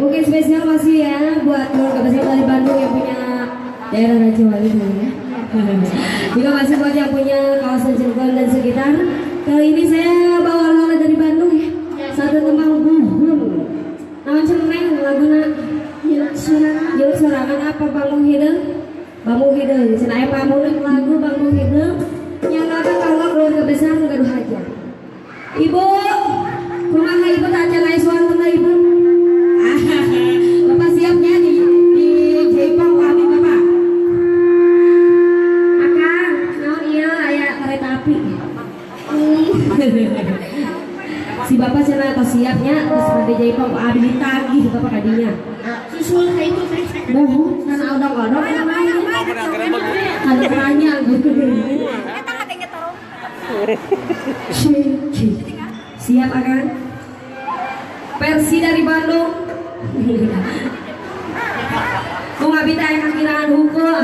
Mungkin spesial masih ya buat keluarga besar dari Bandung yang punya daerah Rajawali kali ya. Juga masih buat yang punya kawasan Cilegon dan sekitar. Kali ini saya bawa oleh dari Bandung ya. Satu tembang buhun. Naon cenah laguna? Nyeluk sorangan. Nyeluk sorangan apa bambu hideung? Bambu hideung. Cenah aya pamunuk lagu bambu hideung. Nyanggakeun kalau keluarga besar nu gaduh hajat. Ibu, kumaha ibu, tak acan aya suanten ibu? Bapak siapnya di jaipong kami bapak. Akang, naon ieu aya kereta api. Si bapak cenah tos siapnya, terus pada jaipong ku abi ditagih bapak kadinya. Susul ka itu teh. Muhun sana odong-odong namanya. Kada nanya gitu. Siap akan? Versi dari Bandung. Mau ngabi teh aya kakirangan hukum.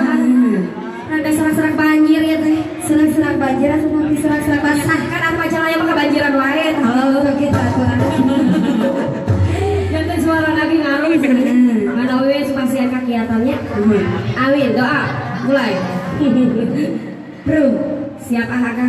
Rada serak-serak banjir ya teh. Serak-serak banjir atau nanti serak-serak Basah kan anu Majalaya mah kebanjiran wae. Oh, gitu atuh. Jangan suara lagi ngaruh. Mana we supasian kakiatannya. Amin, doa. Mulai. Bro, siap ah Akang.